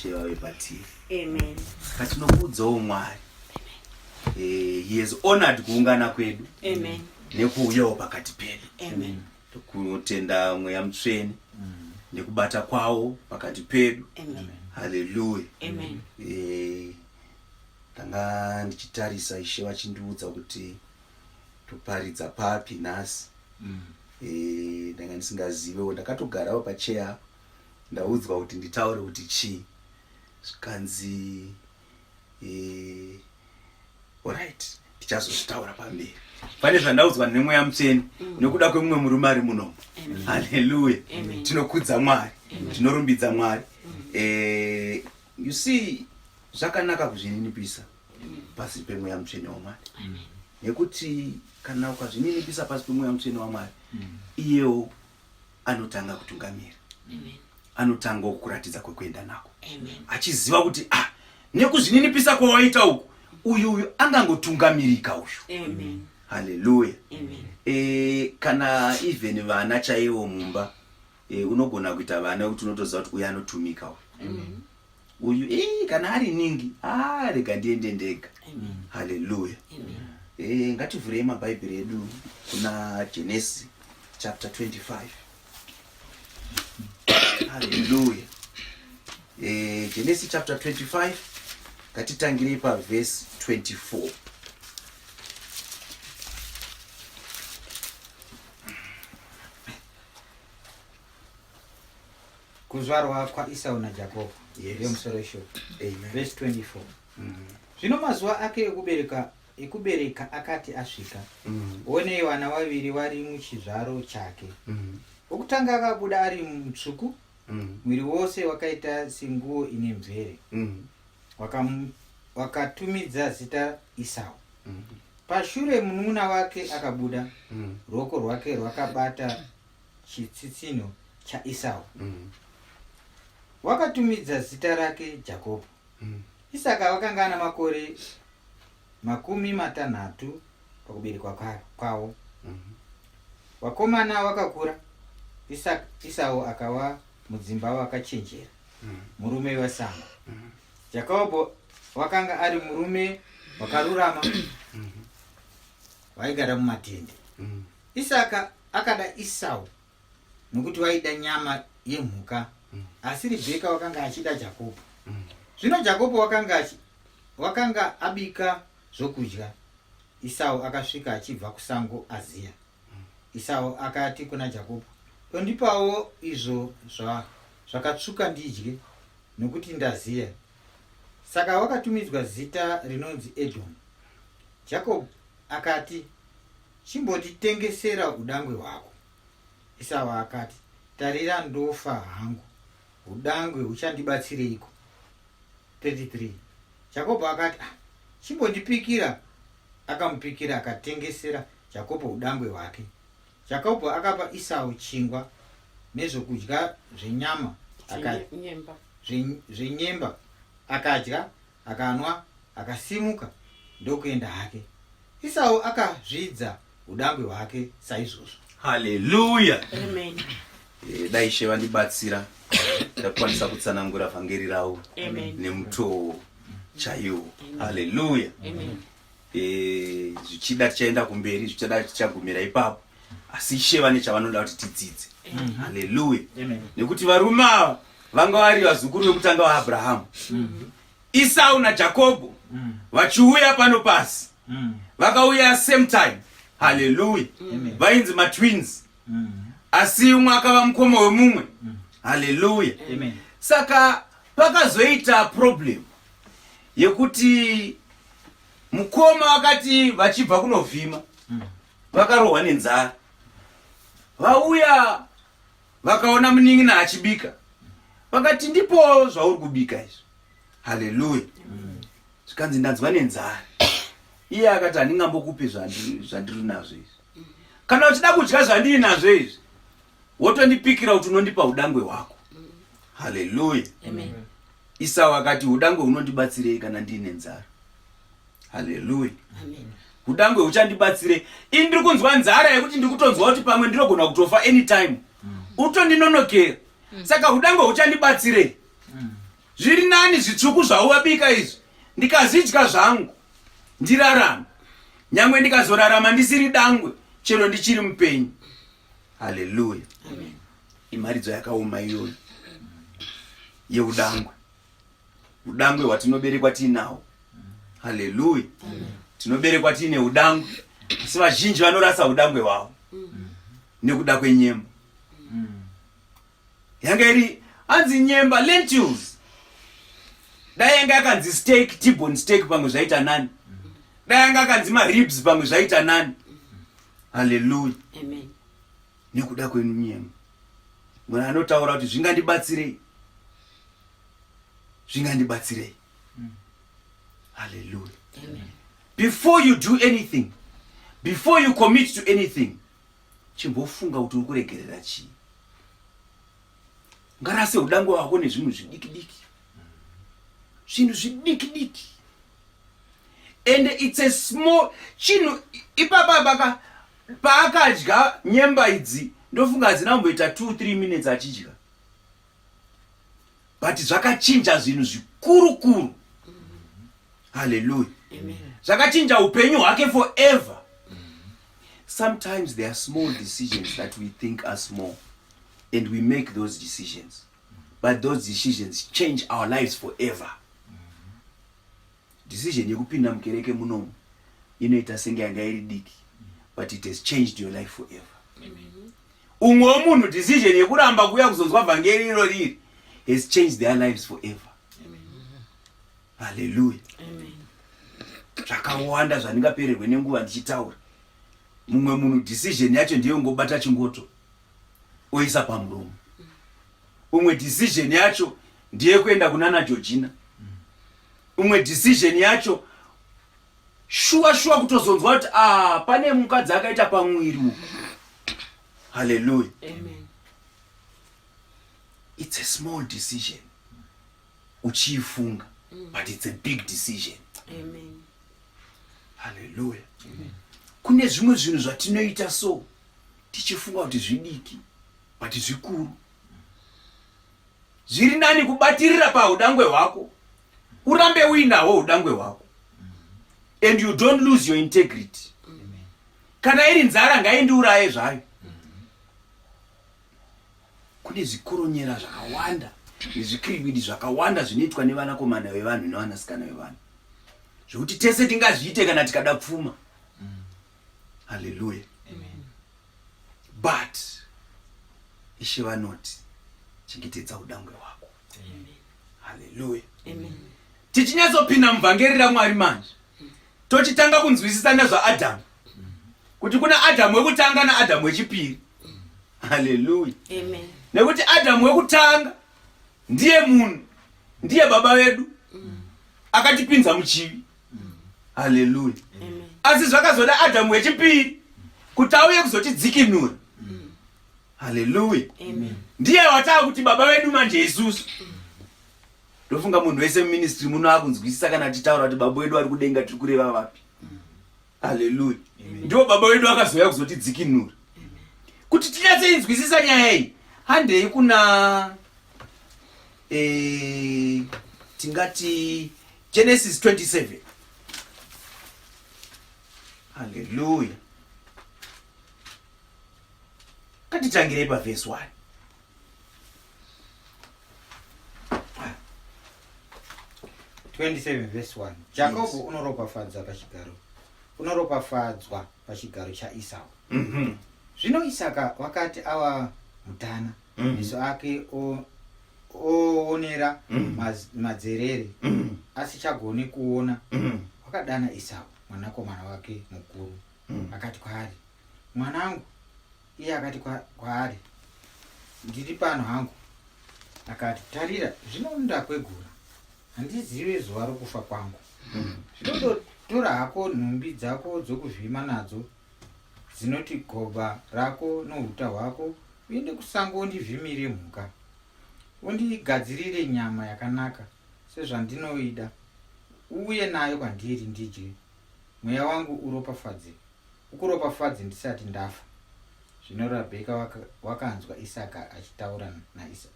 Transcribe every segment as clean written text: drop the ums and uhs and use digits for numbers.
Ishe vave patiri. Amen. Saka tinokuudzawo Mwari. Eh, he has honored kuungana kwedu. Amen. Nekuuyawo pakati pedu. Amen. Tokutenda Mweya Mutsvene nekubata kwawo pakati pedu. Amen. Hallelujah. Amen. Eh, ndanga ndichitarisa Ishe vachindiudza kuti toparidza papi nhasi. Eh, ndanga ndisingazivewo ndakatogarawo pacheya apa ndaudzwa kuti nditaure kuti chii zvikanzi eh, orit tichazozvitaura pamberi pane zvandaudzwa nemweya mutsvene mm. nekuda kwemumwe murume ari munomu haleluya tinokudza mwari tinorumbidza mwari mm. eh, you see zvakanaka kuzvininipisa pasi pemweya mutsvene wamwari nekuti kana ukazvininipisa pasi pemweya mutsvene wamwari mm. iyewo anotanga kutungamira anotanga kukuratidza kwekuenda nako achiziva kuti ah nekuzvininipisa kwawaita uku uyu uyu angangotungamirika uyu haleluya e, kana even vana chaivo mumba e, unogona kuita vana vekuti unotoziva kuti uyu anotumika uyu uyu e, kana ari ningi ah, rega ndiende ndega haleluya e, ngativhurei mabhaibheri edu kuna Genesi chapter 25 haleluya e, Genesi chapter 25 ngatitangirei pavhesi 24 Kuzvarwa kwaIsau naJakobho. Yes. Ndiyo musoro weshoko. Amen. Verse 24. Zvino mazuva ake ekubereka ekubereka akati asvika, onei vana vaviri vari muchizvaro chake. Wokutanga akabuda ari mutsvuku, mwiri wose wakaita senguo ine mvere. Wakatumidza zita Isau. Pashure munun'una wake akabuda, ruoko rwake rwakabata chitsitsinho chaIsau. Wakatumidza zita rake Jakobho. Isaka wakanga ana makore 30 pakuberekwa kwavo. Vakomana vakakura, Isau akava mudzimba wakachenjera, murume wesango. Jakobho wakanga ari murume wakarurama, waigara mumatende. Isaka akada Isau nokuti waida nyama yemhuka, asi Ribheka wakanga achida Jakobho. Zvino Jakobho wakanga abika zvokudya, Isau akasvika achibva kusango aziya. Isau akati kuna Jakobho, Dondipawo izvo zvakatsvuka ndidye, nokuti ndaziya. Saka wakatumidzwa zita rinonzi Edhomu. Jakobho akati, Chimbonditengesera udangwe hwako. Isau akati, Tarira ndofa hangu, udangwe huchandibatsireiko? 33 Jakobho akati, ah, Chimbondipikira. Akamupikira akatengesera Jakobho udangwe hwake. Jakobho akapa Isau chingwa nezvokudya zvenyama zvenyemba, akadya akanwa, akasimuka ndokuenda hake. Isau akazvidza udangwe hwake saizvozvo. Haleluya. Amen. Eh, dai Ishe vandibatsira ndakwanisa kutsanangura vhangeri ravo nemutoo chaiwo. Haleluya. Eh, zvichida tichaenda kumberi, zvichida tichagumira ipapo, asi Ishe vane chavanoda kuti tidzidze. Haleluya. Nekuti varume ava vanga vari vazukuru vekutanga vaAbrahamu. Isau naJakobho vachiuya pano pasi vakauya same time. Haleluya. Vainzi matwins, asi umwe akava mukoma wemumwe. Haleluya. Saka pakazoita problem yekuti mukoma vakati vachibva kunovhima vakarohwa nenzara, vauya vakaona munin'ina achibika, vakati ndipo zvauri kubika izvi. Haleluya. Zvikanzi ndanzwa nenzara. Iye akati handingambokupi zvandiri nazvo izvi. Kana uchida kudya zvandiri nazvo izvi, wotondipikira kuti unondipa udangwe hwako. Haleluya. Isau akati udangwe hunondibatsirei kana ndiine nzara? Haleluya. Udangwe huchandibatsirei? Ini ndiri kunzwa nzara yekuti ndiri kutonzwa kuti pamwe ndinogona kutofa anytime. Utondinonokera. Saka udangwe huchandibatsirei? Zviri nani nani zvitsvuku zvauvabika izvi ndikazvidya zvangu ndirarame nyangwe ndikazorarama ndisiri dangwe chero ndichiri mupenyu haleluya imharidzo yakaoma iyoyo yeudangwe udangwe hwatinoberekwa tiinawo haleluya tinoberekwa tiine udangwe asi vazhinji vanorasa udangwe hwavo nekuda kwenyemba yanga iri hanzi nyemba lentils dai yanga yakanzi steak tibon steak pamwe zvaita nani dai yanga akanzi maribs pamwe zvaita nani haleluya nekuda kwenyemba munhu anotaura kuti zvingandibatsirei zvingandibatsirei haleluya before you do anything before you commit to anything chimbofunga kuti uri kuregerera chii ngarase udangwe wako nezvinhu zvidiki diki zvinhu zvidiki diki and it's a small chinhu ipapa baka paakadya nyemba idzi ndofunga hadzina kumboita 2 3 minutes achidya but zvakachinja zvinhu zvikuru kuru haleluya zvakachinja upenyu hwake forever sometimes there are small decisions that we think are small and we make those decisions but those decisions change our lives forever decision yekupinda mukereke munomu inoita senge yanga iri diki but it has changed your life forever umwe wemunhu decision yekuramba kuuya kuzonzwa vhangeri iro riri has changed their lives forever haleluya zvakawanda zvandingapererwe nenguva ndichitaura mumwe munhu decision yacho ndeyongobata chingoto oisa pamuromo umwe decision yacho ndeyekuenda kunana georgina umwe decision yacho shuwa shuwa kutozonzwa kuti ah pane mukadzi akaita pamwiri uku haleluya it's a small decision uchiifunga but it's a big decision haleluya kune zvimwe zvinhu zvatinoita so tichifunga kuti zvidiki but zvikuru zviri nani kubatirira paudangwe hwako urambe uinahwo udangwe hwako and you don't lose your integrity kana iri nzara ngaindiuraye zvayo kune zvikoronyera zvakawanda nezvikiribidi zvakawanda zvinoitwa nevanakomana vevanhu nevanasikana vevanhu zvekuti tese tingazviite kana tikada pfuma haleluya but ishe vanoti chengetedza udangwe hwako haleluya tichinyatsopinda muvhangeri ramwari manje tochitanga kunzwisisa nezvaadhamu kuti kuna adhamu wekutanga naadhamu wechipiri haleluya nekuti adhamu wekutanga ndiye munhu ndiye baba vedu akatipinza muchivi haleluya asi zvakazoda adhamu wechipiri kuti auye kuzotidzikinura haleluya ndiye wataa kuti baba vedu manje isusu ndofunga munhu wese muministry muno akunzwisisa kana achitaura kuti baba wedu ari kudenga tiri kureva vapi haleluya ndiwo baba wedu akazouya kuzotidzikinura kuti tinyatsoinzwisisa nyaya iyi handei kuna e, tingati genesis 27 haleluya ngatitangirei pavhesi 1 27 verse 1 Jakobho yes. unoropafadza pachigaro unoropafadzwa pachigaro chaIsau mm -hmm. Zvino Isaka wakati ava mutana mm -hmm. meso ake oonera mm -hmm. maz, madzerere mm -hmm. asichagoni kuona mm -hmm. wakadana Isau mwanakomana wake mukuru mm -hmm. akati kwaari mwanangu Iye akati kwaari, Ndiri pano hangu. Akati, Tarira, zvino ndakwegura, handizivi zuva rokufa kwangu. Zvino tora hako nhumbi dzako dzokuvhima nadzo, dzinoti goba rako nouta hwako, uende kusango undivhimire mhuka, undigadzirire nyama yakanaka sezvandinoida, uuye nayo kwandiri ndidye, mweya wangu uropafadze Ukuropafadze ndisati ndafa. Zvino Rabheka waka, wakanzwa Isaka achitaura naIsa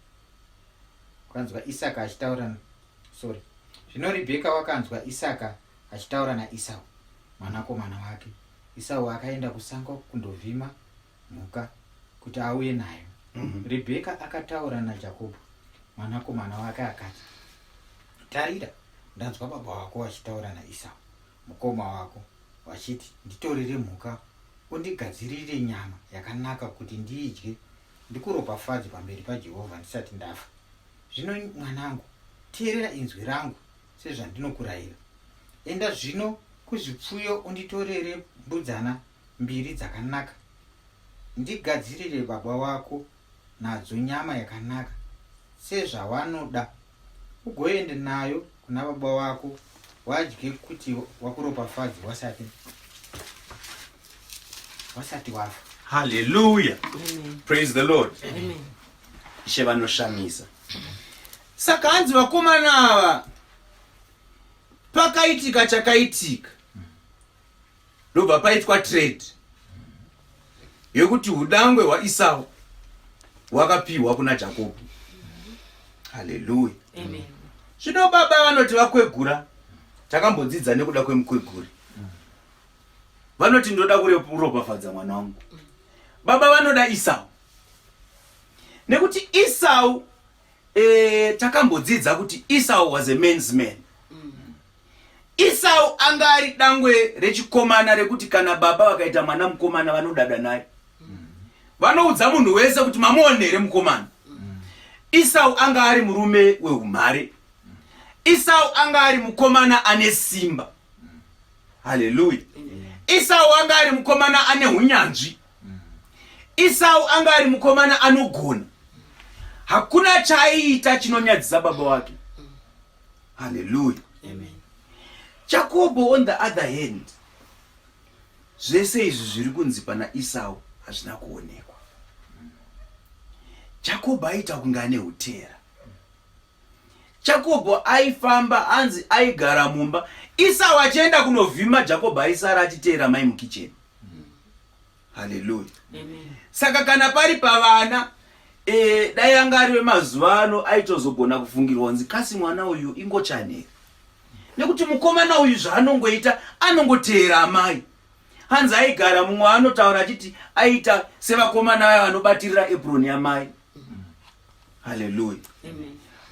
wakanzwa Isaka achitaura Sorry. Zvino Ribheka wakanzwa Isaka achitaura naIsau mwanakomana wake. Isau akaenda kusango kundovhima mhuka kuti auye nayo. Ribheka akataura naJakobho mwanakomana wake akati, Tarira, ndanzwa baba wako vachitaura naIsau mukoma wako vachiti, Nditorere mhuka undigadzirire nyama yakanaka kuti ndiidye ndikuropafadze pamberi paJehovha ndisati ndafa. Zvino mwanangu, teerera inzwi rangu sezvandinokurayira. Enda zvino kuzvipfuyo unditorere mbudzana mbiri dzakanaka, ndigadzirire baba wako nadzo nyama yakanaka sezvawanoda, ugoenda nayo kuna baba wako wadye kuti wakuropafadze wasati wasati wafa. Hallelujah. Praise the Lord. Ishe vanoshamisa. Saka hanzi vakomana ava pakaitika chakaitika ndobva paitwa trade yekuti udangwe hwaIsau hwakapiwa kuna Jakobho. Haleluya. Zvino baba vanoti vakwegura, takambodzidza nekuda kwemukweguri, vanoti ndoda kuropafadza mwana wangu. Baba vanoda Isau nekuti Isau e, takambodzidza kuti Esau was a man's man. Esau anga ari dangwe rechikomana rekuti kana baba vakaita mwana mukomana vanodada naye. Vanoudza munhu wese kuti mamuone here mukomana. Esau anga ari murume wehumhare. Esau anga ari mukomana ane simba. Haleluya. Esau anga ari mukomana ane hunyanzvi. Isau anga ari mukomana anogona. Hakuna chaaiita chinonyadzisa baba wake. Haleluya. Amen. Jakobo on the other hand, zvese izvi zviri kunzi pana Isau hazvina kuonekwa. Jakobo aita kunge ane utera. Jakobho aifamba anzi aigara mumba Isau achienda kunovhima Jakobho aisara achiteera mai mukicheni. Haleluya. Saka kana pari pavana e, dai anga ari vemazuva ano aitozogona kufungirwa kunzi kasi mwana uyu ingochani here nekuti mukomana uyu zvaanongoita anongoteera amai hanzi aigara mumwe anotaura achiti aita sevakomana vaya vanobatirira apron yamai. Haleluya.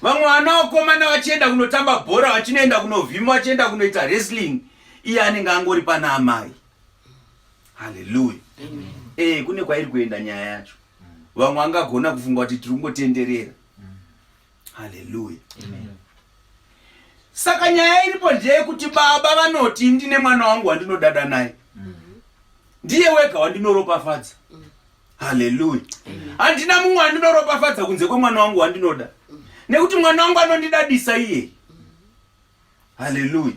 Vamwe vana vakomana vachienda kunotamba bhora, vachinoenda kunovhima, vachienda kunoita wrestling, iye anenge angori pana amai. Haleluya. Eh, kune kwairi kuenda nyaya yacho. Vamwe angagona kufunga kuti tiri kungotenderera. Haleluya. Saka nyaya iripo ndeyekuti baba vanoti ndine mwana wangu wandinodada naye. Ndiye wega wandinoropafadza. Haleluya. Handina mumwe wandinoropafadza kunze kwemwana wangu wandinoda. Nekuti mwana wangu anondidadisa iye. Haleluya.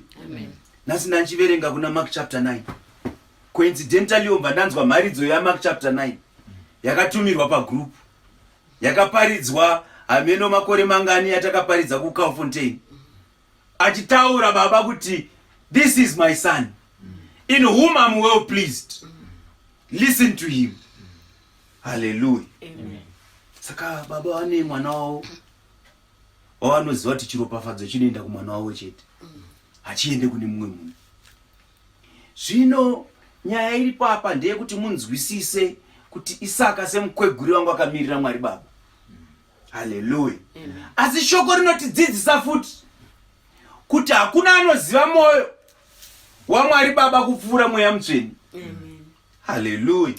Nhasi ndanchiverenga kuna Mark chapter 9. Coincidentally yobva ndanzwa mharidzo yaMark chapter 9 yakatumirwa pagroup yakaparidzwa hameno makore mangani yatakaparidza kuCalfontein. Achitaura baba kuti this is my son in whom I'm well pleased. Listen to him. Hallelujah. Saka baba vane mwana wavo wavanoziva kuti chiropafadzo chinoenda kumwana wavo chete, hachiende kune mumwe munhu. Zvino nyaya iripo apa ndeyekuti munzwisise kuti Isaka semukweguri wangu akamirira Mwari Baba. Haleluya. Asi shoko rinotidzidzisa futi kuti hakuna anoziva mwoyo waMwari Baba kupfuura Mweya Mutsvene. Haleluya.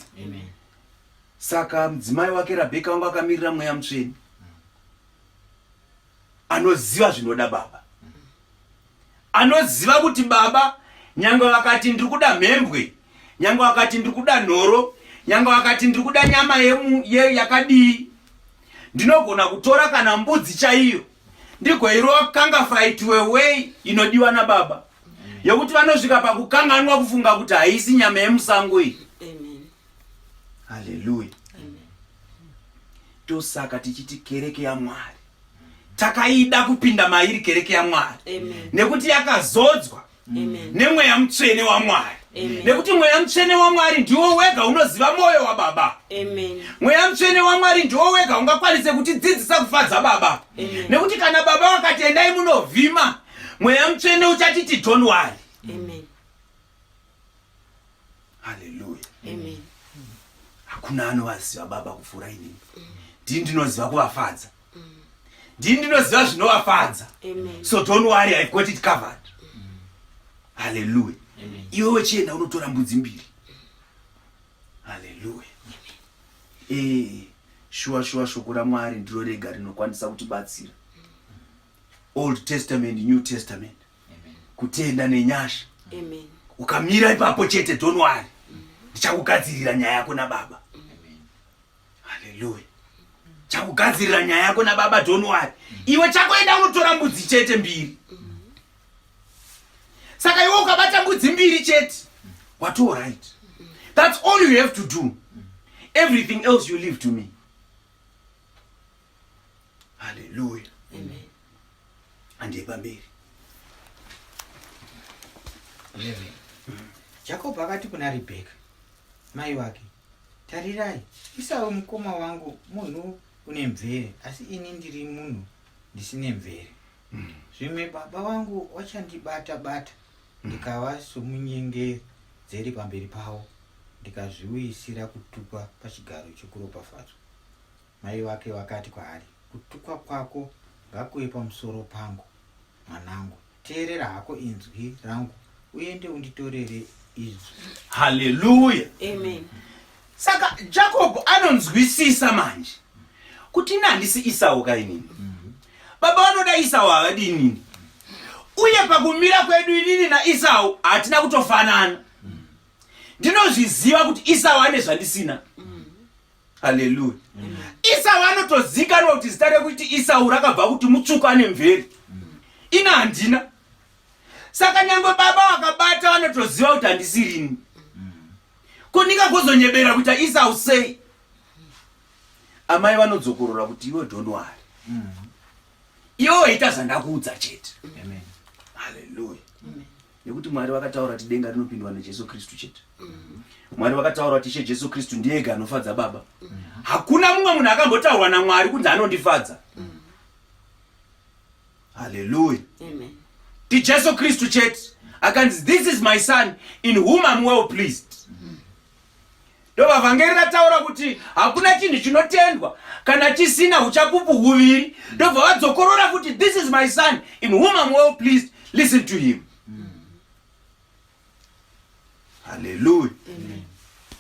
Saka mudzimai wake Rabheka wangu akamirira Mweya Mutsvene, anoziva zvinoda Baba, anoziva kuti Baba nyange vakati ndiri kuda mhembwe, nyange vakati ndiri kuda nhoro, nyange vakati ndiri kuda nyama yakadii, ndinogona kutora kana mbudzi chaiyo ndigoirova kanga faitiwe way inodiwa nababa, yekuti vanosvika pakukanganwa kufunga kuti haisi nyama yemusango iyi. Haleluya. Tosaka tichiti kereke yaMwari takaida kupinda mairi, kereke yaMwari, nekuti yakazodzwa neMweya Mutsvene waMwari. Nekuti Mweya Mutsvene waMwari ndiwo wega unoziva mwoyo waBaba. Mweya Mutsvene waMwari ndiwo wega ungakwanise kutidzidzisa kufadza Baba. Nekuti kana Baba vakati endai munovhima, Mweya Mutsvene uchatiti don't worry. Haleluya. Hakuna anovaziva Baba kupfuura inini. Ndini ndinoziva kuvafadza. Ndini ndinoziva zvinovafadza. So don't worry, I've got it covered. Haleluya. Iwe wechienda unotora mbudzi mbiri. Haleluya. Shuwa shuwa shoko raMwari ndiro rega rinokwanisa kutibatsira. Old Testament, New Testament. Kutenda nenyasha. Ukamira ipapo chete, don't worry. Ndichakugadzirira nyaya yako naBaba. Haleluya. Chakugadzirira nyaya yako naBaba, don't worry. Iwe chakoenda unotora mbudzi chete mbiri. Saka iwe ukabata mbudzi mbiri chete, wato right. That's all you have to do. Everything else you leave to me. Haleluya. Handiye pamberi. 11. Jakobho akati kuna Ribheka mai vake, Tarirai, Isau mukoma wangu munhu une mvere, asi ini ndiri munhu ndisine mvere. Zvimwe baba vangu vachandibata bata, ndikava somunyengedzeri pamberi pavo, ndikazviuyisira kutukwa pachigaro chokuropafadzwa. Mai vake vakati kwaari, Kutukwa kwako ngakuve pamusoro pangu, mwanangu. Teerera hako inzwi rangu, uende unditorere izwi. Haleluya. Amen. Saka Jacob anonzwisisa manje kuti ini handisi Isau ka inini. Baba vanoda Isau, havadi inini. Uye pakumira kwedu inini naIsau hatina kutofanana. Ndinozviziva kuti Isau ane zvandisina. Haleluya. Isau anotozikanwa kuti zita rekuti Isau rakabva kuti mutsvuku ane mveri. Ini handina. Saka nyangwe baba vakabata vanotoziva kuti handisirini. Ko ndingagozonyebera kuita Isau sei? Amai vanodzokorora kuti iwe don't worry. Iwe waita zvandakuudza chete. Haleluya. Nekuti Mwari vakataura kuti denga rinopindwa naJesu Kristu chete. Mwari vakataura kuti Ishe Jesu Kristu ndiye ega anofadza Baba. Hakuna mumwe munhu akambotaurwa naMwari kunzi anondifadza. Haleluya. NdiJesu Kristu chete akanzi this is my son in whom I'm well pleased. Ndobva vhangeri rataura kuti hakuna chinhu chinotendwa kana chisina uchapupu huviri. Ndobva vadzokorora kuti this is my son in whom I'm well pleased, listen to him. Haleluya.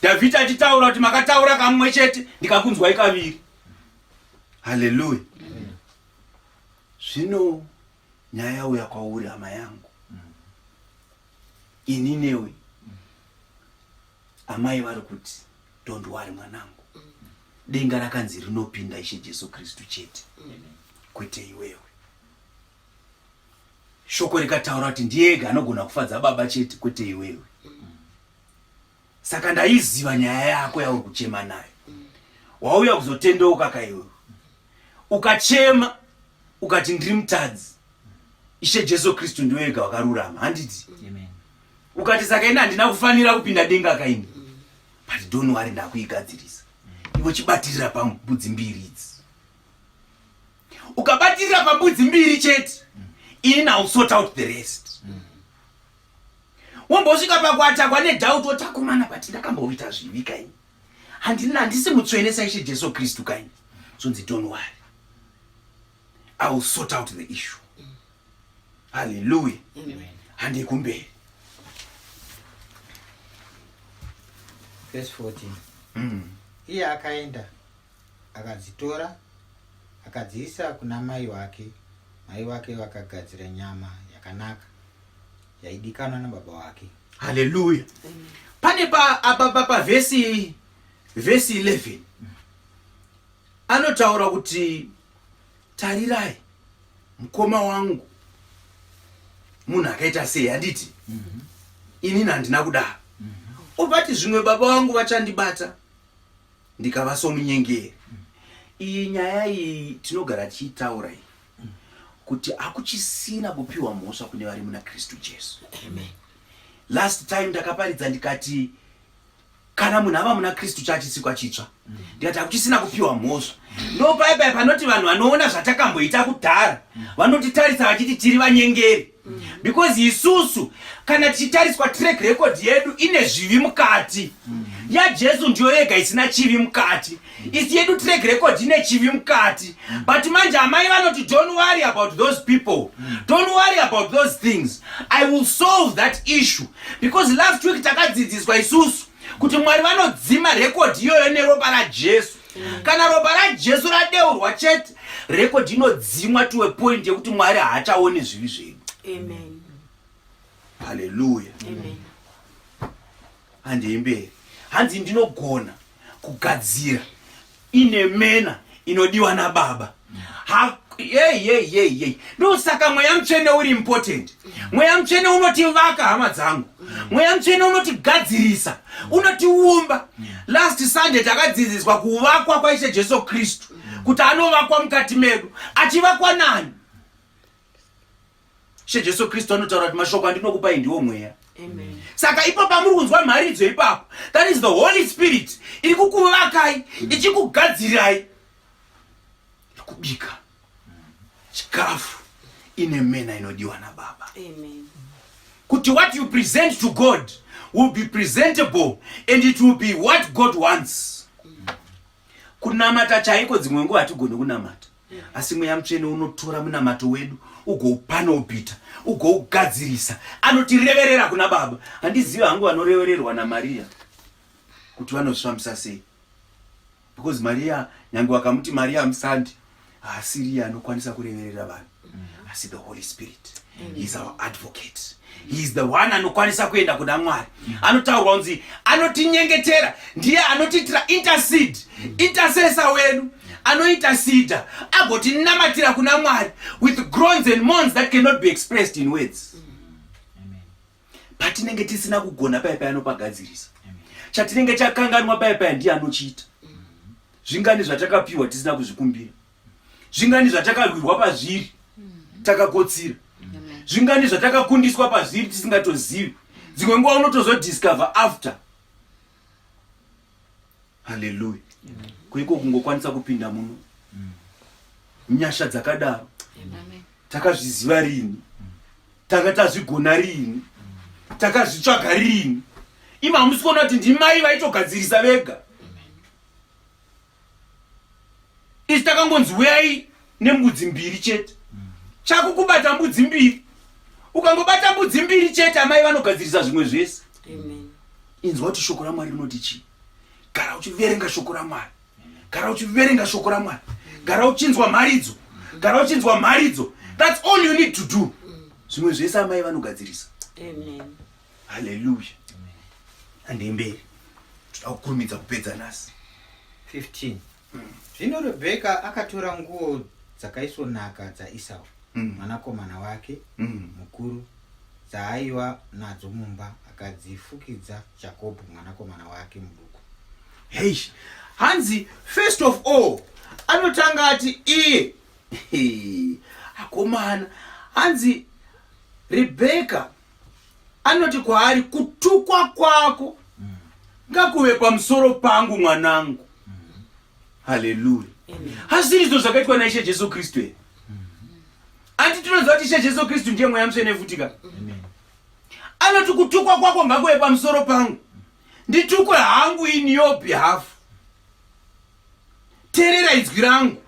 Dhavhidhi achitaura kuti makataura kamwe chete ndikakunzwai kaviri. Haleluya. Zvino nyaya yauya kwauri hama yangu, ini newe. Amai vari kuti don't worry mwanangu, denga rakanzi rinopinda Ishe Jesu Kristu chete, kwete iwewe. Shoko rikataura kuti ndiye ega anogona kufadza Baba chete, kwete iwewe. Saka ndaiziva nyaya yako yauri kuchema nayo. Wauya kuzotendeuka kaiwewe, ukachema ukati ndiri mutadzi, Ishe Jesu Kristu ndiwe ega wakarurama, handiti? Ukati saka ini handina kufanira kupinda denga kaini, but don't worry, ndakuigadzirisa. Iwe chibatirira pambudzi mbiri idzi. Ukabatirira pambudzi mbiri chete, ini now sort out the rest. Wombosvika pakuatakwa nedoubt, wotakumana, but ndakamboita zvivi kaini, handina, handisi mutsvene saIshe Jesu Kristu kaini. Zvonzi don't worry, I will sort out the issue. Haleluya. Handei kumberi. Verse 14. Iye akaenda akadzitora akadziisa kuna mai wake, mai wake vakagadzira nyama yakanaka yaidikanwa nababa wake. Haleluya. Pane pa apa pa pavhesi vhesi 11 anotaura kuti tarirai mukoma wangu munhu akaita sei, handiti? Inini handina kudaro. Ubati zvimwe baba vangu vachandibata ndikava somunyengeri. Iyi nyaya iyi tinogara tichitaura iyi kuti hakuchisina kupiwa mhosva kune vari muna Kristu Jesu. Amen. Last time ndakaparidza ndikati kana munhu ava muna Kristu chachisikwa chitsva. Ndikati hakuchisina kupiwa mhosva. Ndo paya paya panoti vanhu vanoona zvatakamboita kudhara vanotitarisa vachiti tiri vanyengeri. Because isusu kana tichitariswa track record yedu ine zvivi mukati. YaJesu ndiyo yega isina chivi mukati. Isi yedu track record ine chivi mukati. But manje amai vanoti don't worry about those people. Don't worry about those things. I will solve that issue. Because last week takadzidziswa isusu kuti Mwari vanodzima record iyoyo neropa raJesu. Kana ropa raJesu radeurwa chete, record inodzimwa to a point yekuti Mwari haachaoni zvivi zvedu. Amen. Hallelujah. Amen. Handei mberi. Hanzi ndinogona kugadzira ine mena inodiwa nababa. Yei yei yei yei. Ndosaka Mweya Mutsvene uri important. Mweya Mutsvene unotivaka, hama dzangu. Mweya Mutsvene unotigadzirisa, unotiumba. Last Sunday takadzidziswa kuvakwa kwaIshe Jesu Kristu, kuti anovakwa mukati medu. Achivakwa nani? Ishe Jesu Kristu anotaura kuti mashoko andinokupai ndiwo mweya. Amen. Saka ipo pamuri kunzwa mharidzo ipapo, that is the Holy Spirit iri kukuvakai, ichikugadzirirai, iri kubika chikafu ine mena inodiwa nababa. Amen. Kuti what you present to God will be presentable and it will be what God wants. Kunamata chaiko dzimwe nguva hatigoni kunamata, asi Mweya Mutsvene unotora munamato wedu ugoupanobita, ugougadzirisa, anotireverera kuna Baba. Handizivi hangu vanorevererwa naMaria kuti vanozvifambisa sei, because Maria, nyange vakamuti Maria musandi, haasiriye anokwanisa kureverera vanhu, asi the Holy Spirit. He is our advocate. He is the one anokwanisa kuenda kuna Mwari. Anotaurwa kunzi anotinyengetera, ndiye anotiitira intercede, intercessor wedu, anointerceda agotinamatira kuna Mwari with groans and moans that cannot be expressed in words. Patinenge tisina kugona paya paya anopagadzirisa. Chatinenge chakanganwa paya paya ndiye anochiita. Zvingani zvatakapiwa tisina kuzvikumbira? Zvingani zvatakarwirwa pazviri takakotsira? Zvingani zvatakakundiswa pazviri tisingatozivi? Dzimwe nguva unotozodiscover after. Haleluya. Kuiko kungokwanisa kupinda muno nyasha dzakadaro, takazviziva rini? Tanga tazvigona rini? Takazvitsvaga rini? Imi hamusi kuona kuti ndimai vaitogadzirisa vega? Isi takangonzi uyai nembudzi mbiri chete. Chako kubata mbudzi mbiri. Ukangobata mbudzi mbiri chete, amai vanogadzirisa zvimwe zvese. Amen. Inzwa kuti shoko raMwari rinoti chii. Gara uchiverenga shoko raMwari. Gara uchiverenga shoko raMwari. Gara uchinzwa mharidzo. Gara uchinzwa mharidzo. That's all you need to do. Zvimwe zvese amai vanogadzirisa. Amen. Haleluya. Handei mberi. Toda kukurumidza kupedza nhasi. 15 Zvino Rebheka akatora nguo dzakaisvonaka dzaIsau mwanakomana wake mukuru dzaaiva nadzo mumba, akadzifukidza Jakobho mwanakomana wake muduku. Hei, hanzi first of all anotanga ati iye akomana, hanzi Rebheka anoti kwaari, kutukwa kwako ngakuve pamusoro pangu, mwanangu. Haleluya. Hazviri izvo zvakaitwa naIshe Jesu Kristu here? Anti tinoziva kuti Ishe Jesu Kristu ndiye Mweya Mutsvene futi ka? Anoti kutukwa kwako ngakuve pamusoro pangu, nditukwe hangu in your behalf. Teerera izwi rangu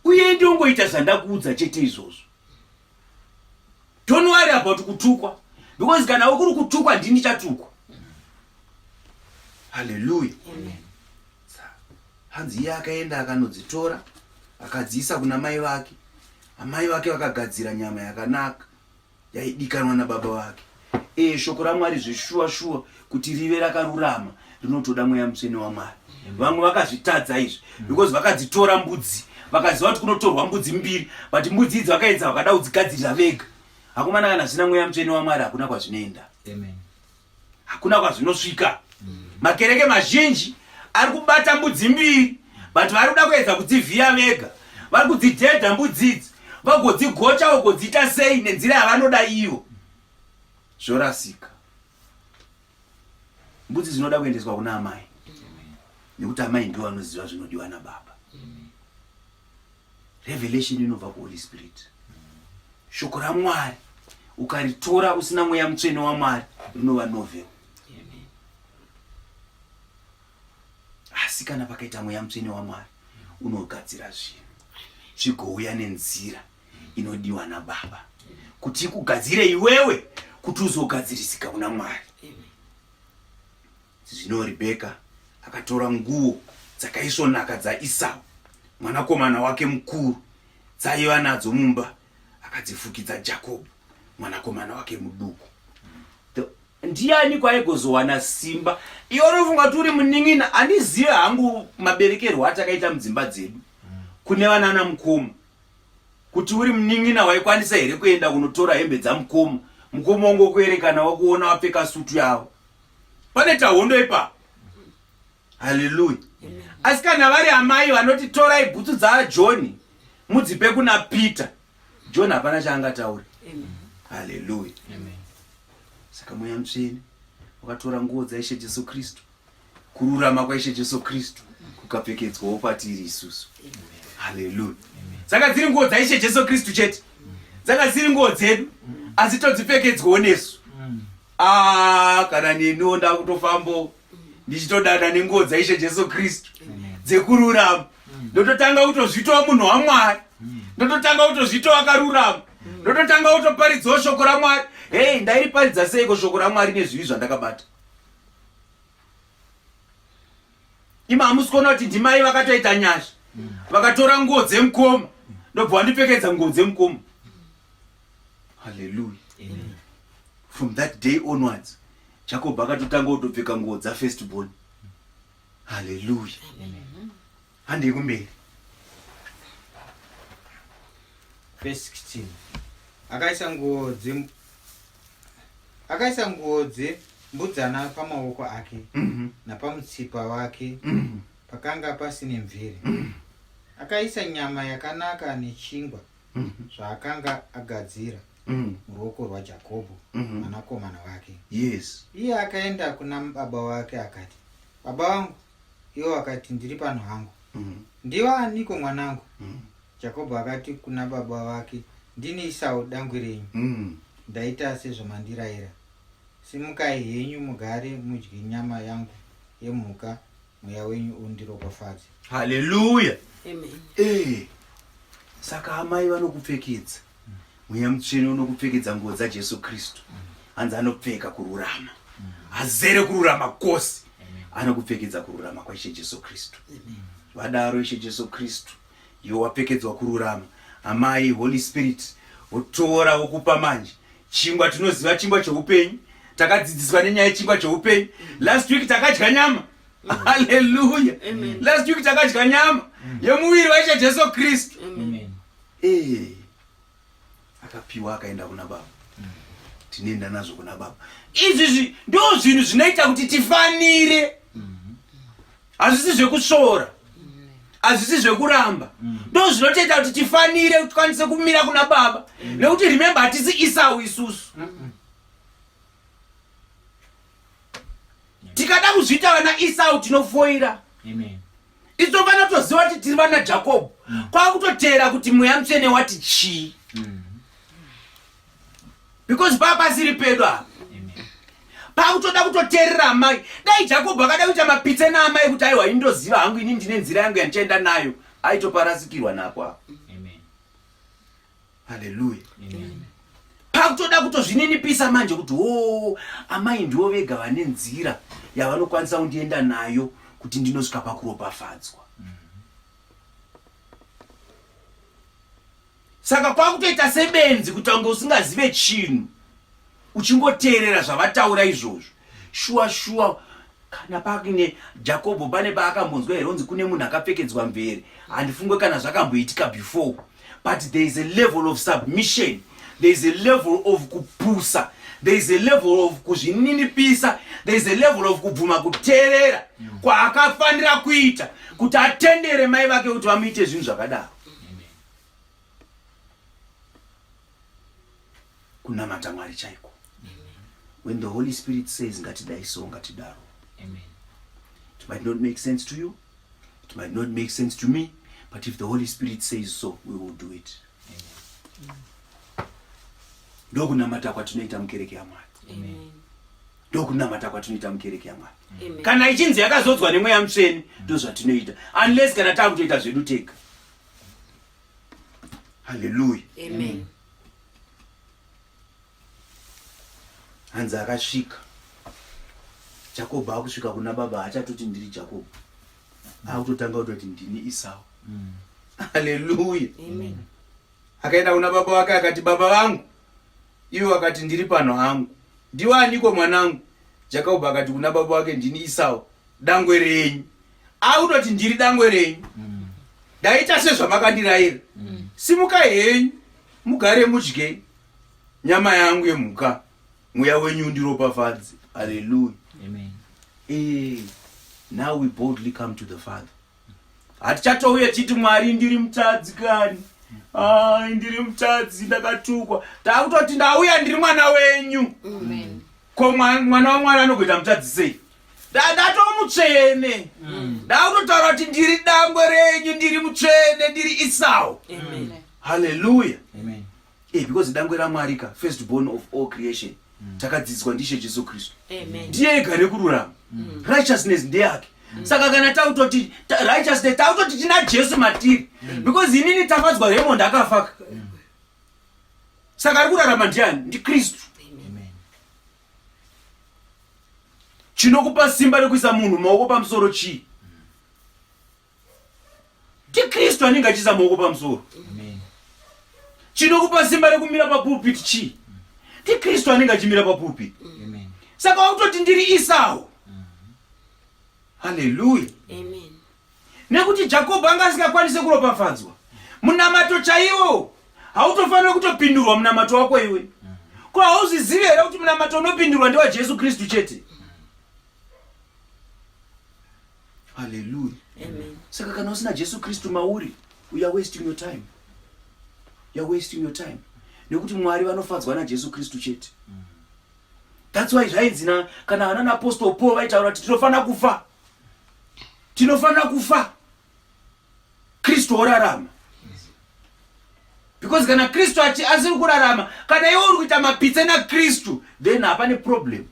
uye ndongoita zvandakuudza chete izvozvo. Don't worry about kutukwa, because kana ukuri kutukwa ndini ndichatukwa. Haleluya. Hanzi iye akaenda akanodzitora akadziisa kuna mai vake. Amai vake vakagadzira nyama yakanaka yaidikanwa nababa vake. Shoko raMwari zveshuwa shuwa kuti rive rakarurama rinotoda Mweya Mutsvene waMwari. Vamwe vakazvitadza izvi because vakadzitora mbudzi, vakaziva kuti kunotorwa mbudzi mbiri, but mbudzi idzi vakaedza vakada kudzigadzirira vega. Akomana, kana zvisina Mweya Mutsvene waMwari hakuna kwazvinoenda. Amen. Hakuna kwazvinosvika. Makereke mazhinji ari kubata mbudzi mbiri, but vari kuda kuedza kudzivhiya vega. Vari kudzidhedha mbudzi idzi, vagodzigocha, vagodziita sei nenzira yavanoda ivo. Zvorasika. Mbudzi dzinoda kuendeswa kuna amai nekuti amai ndivo vanoziva zvinodiwa nababa. Revelation inobva kuHoly Spirit. Shoko raMwari ukaritora usina mweya mutsvene waMwari rinova novel. Asi kana pakaita mweya mutsvene waMwari unogadzira zvinhu zvigouya nenzira inodiwa nababa kuti ikugadzire iwewe kuti uzogadzirisika kuna Mwari. Zvino Ribheka akatora nguo dzakaisvonaka dzaIsau mwanakomana wake mukuru dzaiva nadzo mumba akadzifukidza Jakobho mwanakomana wake muduku. Ndiani kwaigozowana simba? Iwe unofunga kuti uri munin'ina? Handizive hangu maberekerwo atakaita mudzimba dzedu kune vanana mukoma kuti uri munin'ina waikwanisa here kuenda kunotora hembe dzamukoma mukoma wongokuerekana wakuona wapfeka sutu yavo pane tahondo ipapo haleluya asi kana vari amai vanoti torai bhutsu dzajohni mudzipe kuna peter john hapana chaangataure haleluya saka mweya mutsvene wakatora nguo dzaishe jesu kristu kururama kwaishe jesu kristu kukapfekedzwawo patiri isusu haleluya dzanga dziri nguo dzaishe jesu kristu chete dzanga dziri nguo dzedu asi todzipfekedzwawo nesu Ah, kana neniwo ndakutofambo ndichitodada nenguo dzaishe jesu kristu dzekururama ndototanga kutozvitawo munhu wamwari ndototanga kutozvitawo akarurama ndototanga kutoparidzawo shoko ramwari hei ndairiparidza seiko shoko ramwari nezvivi zvandakabata Imi hamusi kuona kuti ndimai vakatoita nyasha vakatora nguo dzemukoma ndobva wandipfekedza nguo dzemukoma haleluya from that day onwards jacob akatotanga kutopfeka nguo dzafirst born haleluya handei kumberi Verse 16 akaisa nguo dze akaisa nguo dzembudzana pamaoko ake mm -hmm. napamutsipa wake mm -hmm. pakanga pasine mvere mm -hmm. akaisa nyama yakanaka nechingwa mm -hmm. zvaakanga agadzira muruoko mm -hmm. rwajakobho mwanakomana mm -hmm. wake yes. iye akaenda kuna baba wake akati baba vangu iwo akati ndiri pano hangu mm -hmm. ndiwe aniko mwanangu mm -hmm. Jakobho akati kuna baba vake, Ndini Isau dangwe renyu. Mm. Ndaita sezvamandiraira. Simukai henyu mugare mudye nyama yangu yemhuka, mweya wenyu undiropafadze. Haleluya. Amen. Eh. Saka amai vanokupfekedza. Mweya Mutsvene unokupfekedza nguo dzaJesu Kristu. Hanzi anopfeka kururama. Azere kururama kwose. Anokupfekedza kururama kwaIshe Jesu Kristu. Vadaro Ishe Jesu Kristu. Iwe wapfekedzwa kururama. Amai Holy Spirit votora vokupa manje chingwa. Tinoziva chingwa cheupenyu, takadzidziswa nenyaya yechingwa cheupenyu. Last week takadya nyama. Haleluya! Last week takadya nyama yemuviri waIshe Jesu Kristu. Eh, akapiwa akaenda kuna baba. Tinoenda nazvo kuna baba. Izvi ndo zvinhu zvinoita kuti tifanire. Hazvisi zvekusvora, hazvisi zvekuramba, ndo zvinotoita kuti tifanire kuti tikwanise kumira kuna baba. Nekuti remember, hatisi Isau isusu. Tikada kuzviita vana Isau tinofoira. Isu tofanira kutoziva kuti tiri vana Jakobho, kwakutoteera kuti mweya mutsvene wati chii, because paa pasiri pedu apa pakutoda kutoteerera amai. Dai Jakobho akada kuita mapitse naamai kuti aiwa, ini ndoziva hangu, ini ndine nzira yangu yandichaenda nayo, aitoparasikirwa napo apa. Haleluya. Pakutoda kutozvininipisa manje kuti o amai ndivo vega vane nzira yavanokwanisa kundienda nayo kuti ndinosvika pakuropafadzwa. Saka kwakutoita sebenzi kuita kunge usingazive chinhu uchingoteerera zvavataura izvozvo. Shuwa shuwa, kana pakine Jakobho pane paakambonzwa here unzi kune munhu akapfekedzwa mvere? Handifungwe kana zvakamboitika before, but there is a level of submission, there is a level of kupusa, there is a level of kuzvininipisa, there is a level of kubvuma kuteerera kwaakafanira kuita kuti atendere mai vake kuti vamuite zvinhu zvakadaro. Kunamata Mwari chaiko. When the Holy Spirit says ngatidai so, ngatidaro. It might not make sense to you, it might not make sense to me, but if the Holy Spirit says so, we will do it. Ndokunamata kwatinoita mukereke yaMwari. Ndokunamata kwatinoita mukereke yaMwari. Kana ichinzi yakazodzwa nemweya mutsvene, ndozvatinoita, unless kana takutoita zvedu tega. Haleluya. Hanzi akasvika Jakobho, akusvika kuna baba, haachatoti ndiri Jakobho, akutotanga kutoti ndini Isau. Haleluya. Akaenda kuna baba wake akati, "Baba vangu." Ivo akati, "Ndiri pano hangu. Ndiwe aniko, mwanangu?" Jakobho akati kuna baba wake, "Ndini Isau, dangwe renyu." Akutoti, "Ndiri dangwe renyu. Ndaita sezvamakandirayira. Simukai henyu, mugare, mudye nyama yangu yemhuka, mweya wenyu undiropafadze." Haleluya. Eh, now we boldly come to the Father. Hatichatouya chiti, "Mwari, ndiri mutadzi kani. Ai, ndiri mutadzi, ndakatukwa." Taakutoti, "Ndauya, ndiri mwana wenyu." Ko mwana waMwari anogoita mutadzi sei? Ndatomutsvene. Ndakutotaura kuti ndiri dangwe renyu, ndiri mutsvene, ndiri Isau. Haleluya. Eh, because dangwe raMwari ka, first born of all creation, takadzidziswa ndishe Jesu Kristu, ndiye ega rekururama. Righteousness ndeyake. Saka kana takutoti righteousness, takutoti tina Jesu matiri, because inini Tafadzwa Raymond akafaka, saka ari kurarama ndiani? NdiKristu. Chinokupa simba rekuisa munhu maoko pamusoro chii? TiKristu anenge achiisa maoko pamusoro. Chinokupa simba rekumira papulpit chii? TiKristu anenge achimira papulpit. Saka wakutoti ndiri Isau. Haleluya. Nekuti Jakobho anga asingakwanisi kuropafadzwa, munamato chaiwo hautofaniri kutopindurwa munamato wako iwe. Ko hauzvizivi here kuti munamato unopindurwa ndewaJesu Kristu chete? Haleluya. Saka kana usina Jesu Kristu mauri, you are wasting your time, you are wasting your time, nekuti Mwari vanofadzwa naJesu Kristu chete. That's why zvainzi na kana vana naapostle Paul vaitaura kuti tinofanira kufa, tinofanira kufa, Kristu orarama, because kana Kristu asiri kurarama, kana iwe uri kuita mapitse naKristu, then hapane problem.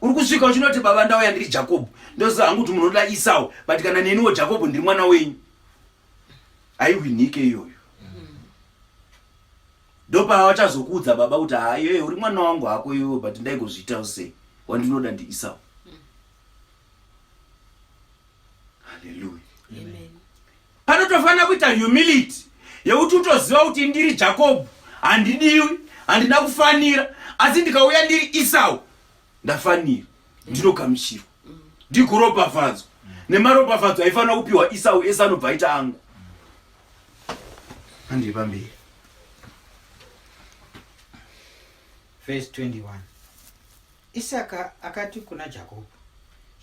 Uri kusvika uchinoti, "Baba, ndauya ndiri Jakobho. Ndoziva hangu kuti munoda Isau, but kana neniwo Jakobho ndiri mwana wenyu." Haiwinike iyoyo. Ndopavachazokuudza baba kuti, "Ha, iyoyo uri mwana wangu hako iyoyo, but ndaigozviitawo sei? Wandinoda ndiIsau." Haleluya. Panotofanira kuita humility yekuti utoziva kuti ndiri Jakobho, handidiwi, handina kufanira, asi ndikauya ndiri Isau, ndafanira, ndinogamuchirwa, ndikuropafadzwa nemaropafadzo aifanira kupiwa Isau ese anobva aita angu. Handiri pamberi. Verse 21. Isaka akati kuna Jakobho,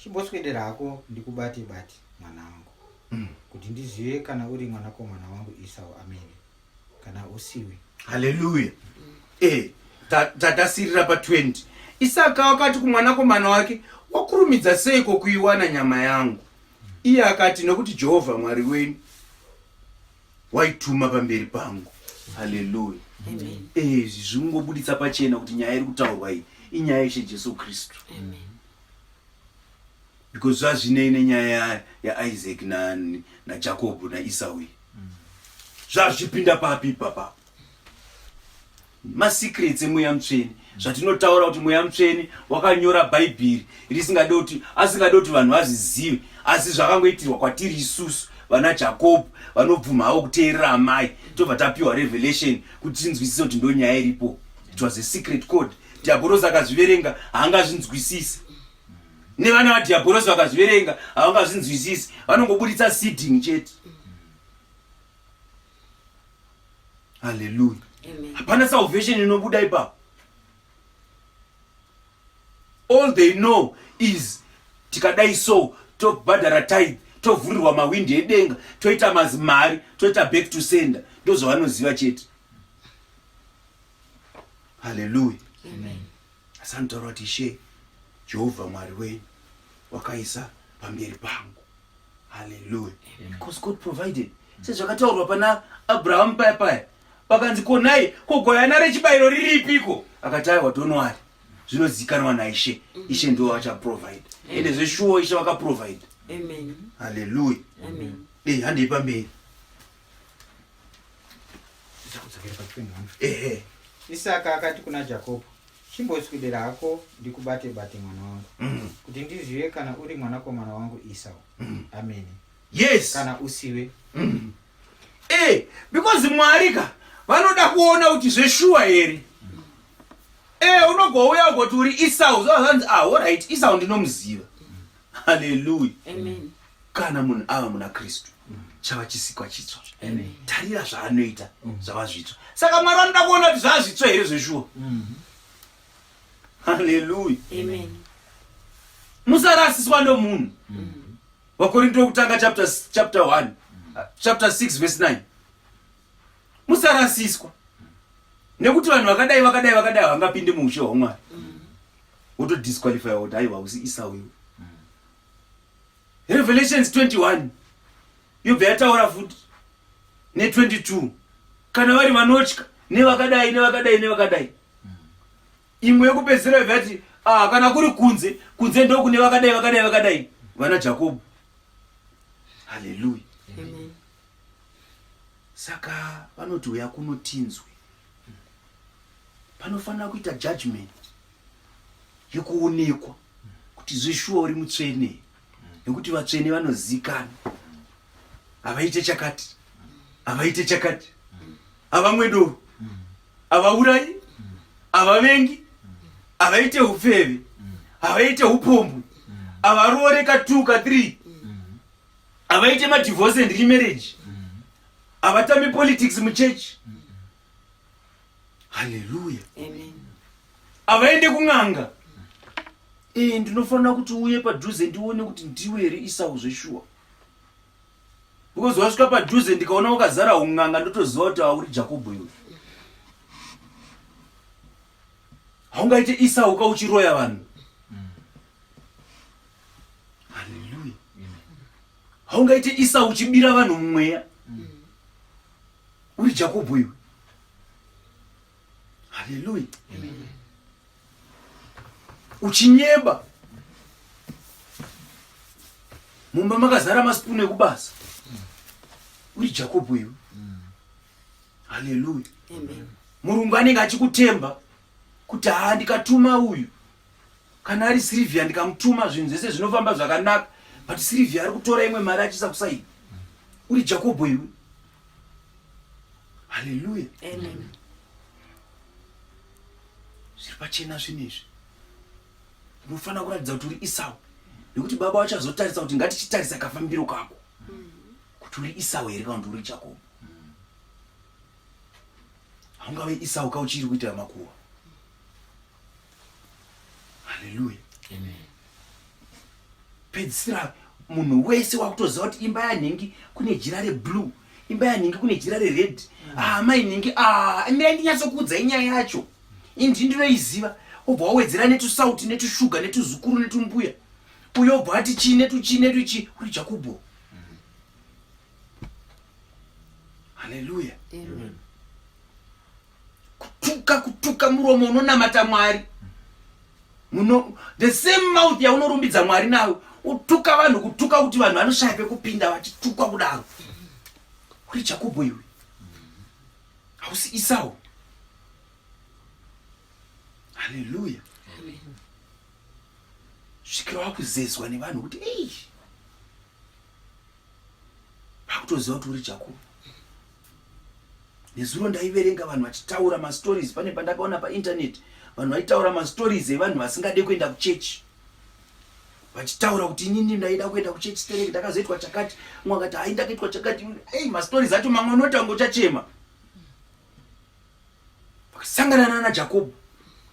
"Chimboswedera hako ndikubate bate, mwana wangu, kuti ndizive kana uri mwanakomana wangu Isau amene kana usiwe." Haleluya. E, tatasirira pa20. Isaka wakati kumwanakomana wake, "Wakurumidza seiko kuiwana nyama yangu?" Iye akati, "Nokuti Jehovha Mwari wenyu waituma pamberi pangu." Haleluya. Izvi zvingobuditsa pachena kuti nyaya iri kutaurwa iyi inyaya yeshe Jesu Kristu, because zvazvinei nenyaya yaIsaac naJakobho naIsau iyi? Zvazvipinda papi ipapapo? Masecrets emweya mutsvene, zvatinotaura kuti mweya mutsvene wakanyora Bhaibheri risingade kuti, asingade kuti vanhu vazvizive, asi zvakangoitirwa kwatiri isusu vana Jakobho vanobvuma havo kuteerera amai, tobva tapiwa revelation kuti tinzwisise kuti ndo nyaya iripo. It was a secret code. Dhiabhorosi akazviverenga haangazvinzwisisi, nevana vadhiabhorosi vakazviverenga havangazvinzwisisi. Vanongobuditsa seeding chete. Haleluya. Hapana salvation inobuda ipapo. All they know is tikadai so, tobhadhara tithe, tovhurirwa mahwindi edenga, toita mazimari, toita back to sender. Ndozvavanoziva chete. Haleluya. Asi anotaura kuti Ishe Jehovha Mwari wenyu. wakaisa pamberi pangu. Haleluya. Because God provided. Sezvakataurwa pana Abrahamu paya paya. Pakanzi konai ko gwayana rechibayiro riripiko? Akati aiwa don't worry. Zvinozikanwa naIshe. Ishe ndiwo achaprovide. Ende zveshuwo Ishe vakaprovide. Amen. Haleluya. Amen. Eh, handei pamberi. Kudzokera pa 21. Ehe. Isaka akati kuna Jakobho, Chimboswedera hako ndikubate bate mwana wangu, kuti ndizive kana uri mwanakomana wangu Esau. Amene. Yes. Kana usiwe. Eh, because Mwari ka vanoda kuona kuti zveshuwa here. Eh, unogouya ugoti uri Esau, zvanzi ah, all right, Esau ndinomuziva. Hallelujah. Amen. Kana munhu ava muna Kristu, chava chisikwa chitsva. Tarira zvaanoita, zvava zvitsva. Saka Mwari vanoda kuona kuti zvava zvitsva here zveshuwa. Hallelujah. Amen. Musarasiswa nomunhu. Vakorinto wekutanga chapter, chapter 1 chapter 6 verse 9. Musarasiswa nekuti vanhu vakadai vakadai vakadai havangapinde muushe hwaMwari. Wotodisqualify kuti aiwa usi Esau iwe. Revelations 21 yobva yataura futi ne22 kana vari vanotya nevakadai nevakadai nevakadai. Imwe yekupedzisira yobva yati ah, kana kuri kunze kunze ndokune vakadai vakadai vakadai vana Jakobho. Haleluya. Amen. Saka vanoti uya kuno tinzwe. Panofanira kuita judgment yekuonekwa kuti zveshuwa uri mutsvene, nekuti vatsvene vanozikanwa. Havaite chakati, havaite chakati, havamwe doro, havaurayi, havavengi, havaite ufeve, havaite upombwe, havaroore ka 2 ka 3, havaite madivorce and remarriage, havatambi politics muchechi. Haleluya. Amen. Havaende kun'anga. Eh, ndinofanira kuti uye padhuze ndione kuti ndiwe here Esau zveshuwa. Because wasvika padhuze ndikaona wakazara un'anga ndotoziva kuti hauri Jakobho iwe. Haungaite Esau ka uchiroya vanhu. Haleluya. Haungaite Esau uchibira vanhu mumweya. Uri Jakobho iwe. Haleluya. Uchinyeba. Mumba makazara masipunu ekubasa. Uri Jakobho iwe. Haleluya. Amen. Murungu anenge achikutemba kuti haa ndikatuma uyu kana ari Sylvia ndikamutuma zvinhu zvese zvinofamba zvakanaka, but Sylvia ari kutora imwe mari achiisa kusaidi. Uri Jakobho iwe. Haleluya. Amen. Zviri pachena zvinhu izvi. Unofanira kuratidza kuti uri Esau, nekuti baba vachazotarisa kuti ngatichitarisa kafambiro kako kuti uri Esau here kana kuti uri Jakobho. Haungave Esau ka uchiri kuita makuhwa. Haleluya. Amen. Pedzisira munhu wese wakutoziva kuti imba yanhingi kune jira reblue, imba yanhingi kune jira rered. Ah, mai nhingi, ah, mirai ndinyatsokuudzai nyaya yacho. Indi ndinoiziva. Obva wawedzera netusauti netushuga netuzukuru netumbuya. Uyo obva ati chii netuchii netuchii. Uri Jakobho. Haleluya. Amen. Kutuka, kutuka muromo unonamata Mwari. Muno, the same mouth yaunorumbidza Mwari nayo, utuka vanhu, kutuka kuti vanhu vanoshaya pekupinda vachitukwa kudaro. Uri Jakobho iwe. Hausi Esau. Haleluya. Amen. Svikira wakuzezwa nevanhu kuti ei. Vakutoziva kuti uri Jakobho. Nezuro ndaiverenga vanhu vachitaura mastories, pane pandakaona painternet vanhu vaitaura mastories evanhu vasingade kuenda kuchechi, vachitaura kuti inini ndaida kuenda kuchechi stereki ndakazoitwa chakati, umwe akati hai ndakaitwa chakati. Ei, mastories acho mamwe unoita kunge uchachema. Vakasangana nana Jakobho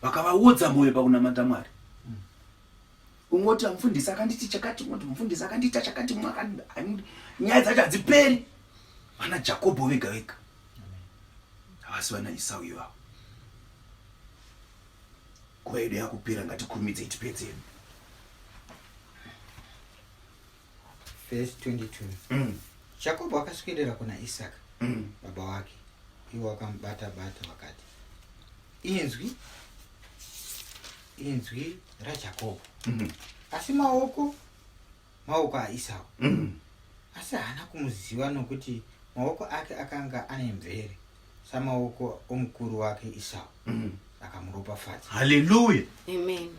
vakavaodza mwoyo pakunamata Mwari. Umwe oti mufundisi akanditi chakati, umwe oti mufundisi akandiita chakati, umwe akandi, nyaya dzacho hadziperi. Vana Jakobho vega vega havasi vana Esau ivavo. Nguva yedu yakupera, ngatikurumidzei tipedze. Verse 22. Jakobho akaswedera kuna Isaka baba wake, iwo wakamubata bata wakati, Inzwi, inzwi raJakobho, asi maoko maoko aIsau. Asi haana kumuziva nokuti maoko ake akanga ane mvere samaoko omukuru wake Isau. Akamuropafadza. Haleluya. Amen.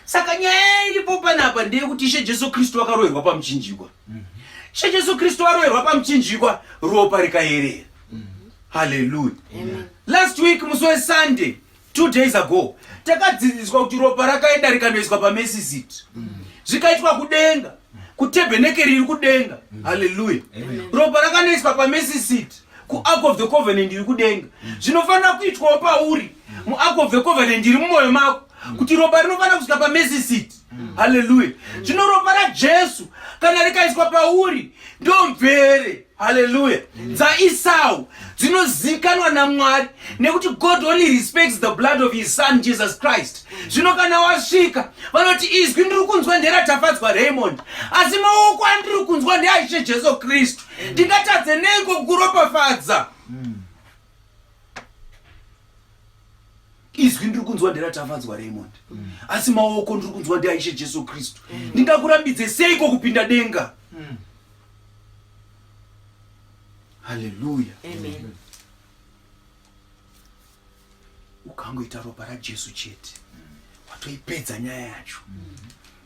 Saka nyaya iripo panapa ndeyekuti Ishe Jesu Kristu akaroverwa pamuchinjikwa. Ishe Jesu Kristu aroverwa pamuchinjikwa, ropa rikayerera. Haleluya. Amen. Last week musi weSunday, 2 days ago, takadzidziswa kuti ropa rakaenda rikanoiswa pamercy seat. Zvikaitwa kudenga, kutebhenekeri iri kudenga. Haleluya. Ropa rakanoiswa pamercy seat kuark of the covenant iri kudenga. Zvinofanira kuitwawo pauri muark of the covenant iri mumwoyo mako, kuti ropa rinofanira kusvika pamercy seat. Haleluya. Zvino ropa raJesu kana rikaiswa pauri, ndomvere, haleluya, dzaIsau dzinozikanwa naMwari, nekuti God only respects the blood of his son Jesus Christ. Zvino kana wasvika, vanoti izwi ndiri kunzwa nderaTafadzwa Raymond, asi maoko andiri kunzwa ndeaIshe Jesu Kristu. Ndingatadze neiko kukuropafadza? Izwi ndiri kunzwa nderaTafadzwa Raymond, asi maoko ndiri kunzwa ndeaIshe Jesu Kristu. Ndingakurambidze seiko kupinda denga? Haleluya. Amen. Ukangoita ropa raJesu chete, watoipedza nyaya yacho,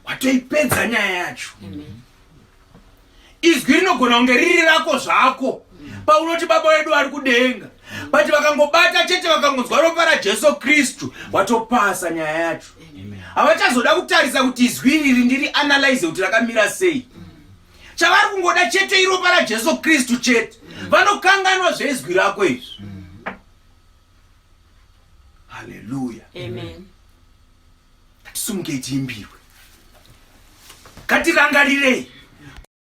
watoipedza nyaya yacho. Izwi rinogona kunge riri rako zvako paunoti Baba wedu ari kudenga, but vakangobata chete, vakangonzwa ropa raJesu Kristu, watopasa nyaya yacho. Havachazoda kutarisa kuti izwi iriri ndiri analyze kuti rakamira sei. Chavari kungoda chete iropa raJesu Kristu chete. Vanokanganwa zveizwi rako izvi. Haleluya. Amen. Ngatisumukei tiimbirwe. Ngatirangarirei.